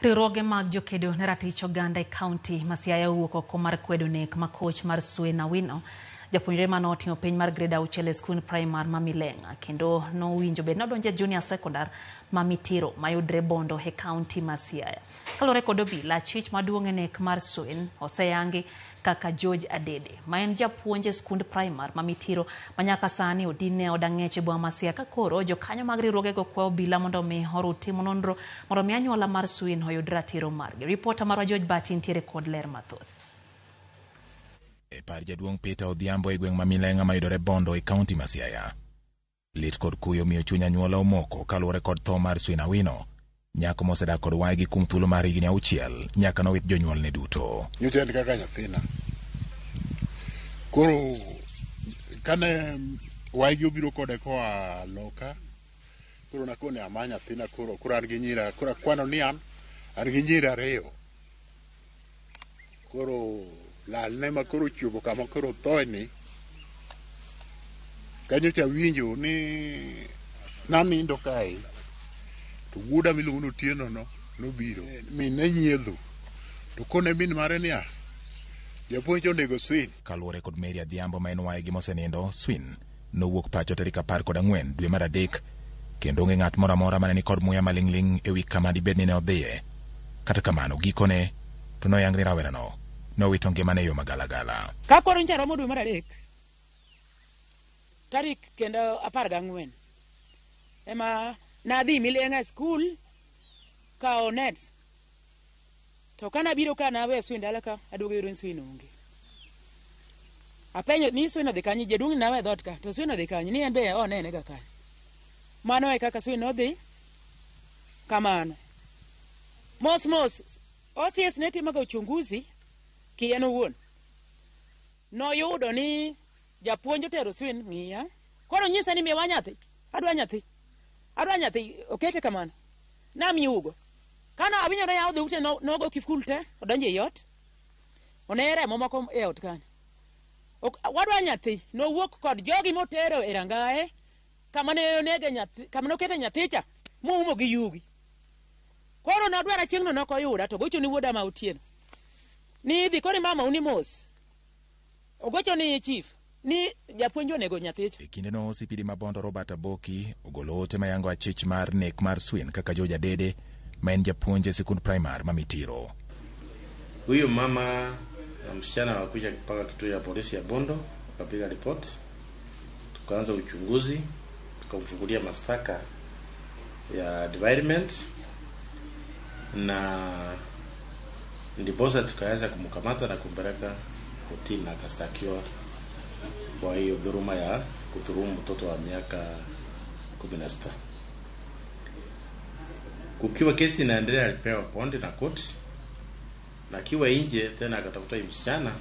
Riwruoge mag jokedo ne ratich oganda e kaunti ma Siaya owuok oko mar kwedo nek ma koch mar Sue Nawino, japuonjre mane otimo penj mar grade auchiel e skund primar ma Mileng'a kendo nowinjo bed nodonjo e junior secondar ma Mitiro mayudre Bondo e kaunti ma Siaya. Kaluwore kod obila, achich maduong' e nek mar Suen oseyangi kaka George Adede ma en japuonj e skund primar ma Mitiro ma nyaka sani odin e od ang'ech e boma ma Siaya ka koro jokanyo mag riwruogego kwayo obila mondo mi oru timo nonro mondo mi anyuola mar Swin oyud ratiro margi. Ripota marwa George Bati nitiere kod ler mathoth. E par jaduong' Peter Odhiambo e gweng' ma Mileng'a mayudore Bondo e kaunti ma Siaya. Lit kod kuyo miyo chuny anyuola omoko kaluwore kod tho mar Swin Awino, nyako mosedak kod waygi kuom thuolo mar higni auchiel nyaka nowit jonyuolne duto. Nyocha en kaka nyathina. Koro kane waygi obiro kode koa loka, koro nakone ama nyathina koro koro an gi nyira, koro akwano ni an an gi nyiri ariyo. Koro lalne ma koro ochopo kama koro othoe ni, kanyocha awinjo ni nanindo kae to wuoda miluongo ni Otieno no nobiro. Min ne nyiedho to kone min mare niya, japuonj onego Swin. Kaluwore kod Mary Adhiambo ma en waygi mosenindo, Swin nowuok pacho tarik 14 dwe mar adek kendo onge ng'at moro amora mane nikod muya maling'ling' e wi kama dibed ni ne odhiye. Kata kamano, gikone to noyang ni rawerano nowito ngimane e yo magalagala. Ka koro nyicha romo dwe mar adek tarik kendo 14 ema nadhi Mileng'a e skul kawo nets. To ka nabiro ka nawe Swin dala ka aduogo yudo ni Swin onge. Apenjo ni Swin odhi kanye, jaduong' ni nawe dhoot ka to Swin odhi kanye ni en be onene ga kanyo. Mano e kaka Swin nodhi kamano. Mos mos OCS ne timo ga uchunguzi ki en owuon. Noyudo ni japuonj otero Swin ng'iya. Koro nyisa ni miwa nyathi, adwa nyathi. Adwa nyathi, okete kamano. Namiugo. Kane awinjo ni yawo dhoute nogo kiful te, odonjo ei ot. One remo moko e ot kanyo. Wadwa nyathi, nowuok kod jogi motero e rangae kama ne onege nyathi, kama nokete nyathicha moumo gi yugi. Koro nodwara chieng'no nok oyuda to gocho ni wuoda ma Otieno. Ni idhi koro imama uni mos. Ogocho ni chief ni japuonj onego nyathicha. E kindeno OCPD ma Bondo Robert Aboki ogolo ote mayango achich mar nek mar Swin kaka George Adede ma en japuonj e sikund primar ma Mitiro. Huyu mama na msichana wakuja mpaka kituo ya polisi ya Bondo wakapiga ripoti, tukaanza uchunguzi, tukamfungulia mashtaka ya defilement na ndiposa tukaweza kumkamata na kumpeleka kotini na akastakiwa kwa hiyo dhuluma ya kudhulumu mtoto wa miaka 16. Kukiwa kesi inaendelea, alipewa bondi na koti, na akiwa nje tena akatafuta huyu msichana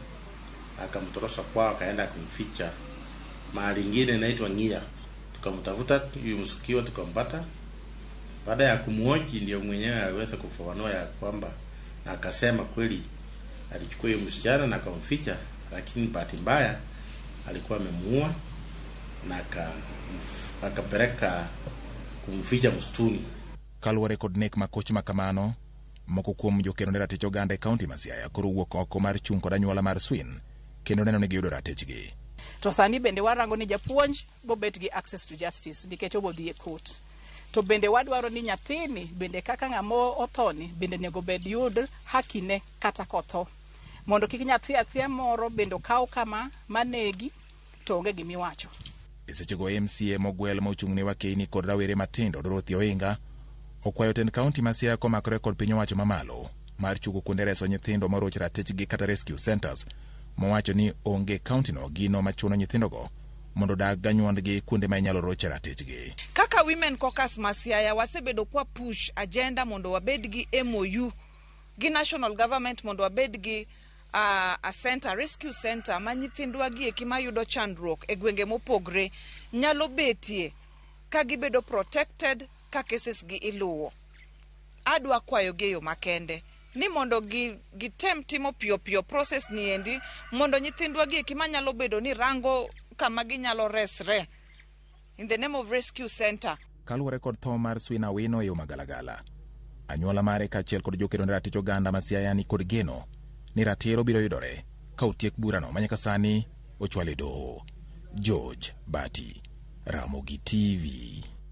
akamtorosha kwao, akaenda kumficha mahali ingine inaitwa Ngia. Tukamtafuta huyu mshukiwa tukampata. Baada ya kumhoji ndio mwenyewe aliweza kufafanua ya kwamba, na akasema kweli alichukua hiyo msichana na akamficha, lakini bahati mbaya alikuwa amemuua na akapeleka kumficha msituni. Kaluwore kod nek ma koch ma kamano, moko kuom jokedo ne ratich oganda e kaunti ma Siaya koro wuok oko mar chung' kod anyuola mar Swin kendo neno ni giyudo ratichgi. To sani bende warango ni japuonj bobet gi access to justice nikech obodhi e court. To bende wadwaro ni nyathini bende kaka ng'ama othoni bende onego bed yud hakine kata kotho. Mondo kik nyathi athia moro bende okaw kama manegi to onge gimiwacho. E sechego MCA mogwel ma ochung' ne wakeini kod rawere matindo Dorothy Oinga okwayo tend kaunti ma Siaya komakore kod piny owacho mamalo mar chuko kuonde reso nyithindo moroch ratichgi kata rescue centers mowacho ni onge kaunti no gino machuno nyithindogo mondo odag ganyuondgi kuonde ma inyalo roche ratichgi. Kaka Women Caucus ma Siaya wasebedo kwa push agenda mondo wabed gi MOU gi national government mondo wabed gi a center, rescue center ma nyithindwa gi eki mayudo chandruok e gwenge mopogre nyalo betie ka gibedo protected ka cases gi iluwo. Adwa kwayo gi e yo makende ni mondo gitem timo piyo piyo process ni endi mondo nyithindwa gi eki manyalo bedo ni rango kama ginyalo resre in the name of rescue center. Kaluwore kod tho mar Swin Awino e yo magalagala. Anyuola mare kaachiel kod jokedo ne ratich oganda ma Siaya ni kod geno ni ratiro biro yudore ka otiek burano ma nyaka sani ochwal e doho. George Bati, Ramogi TV.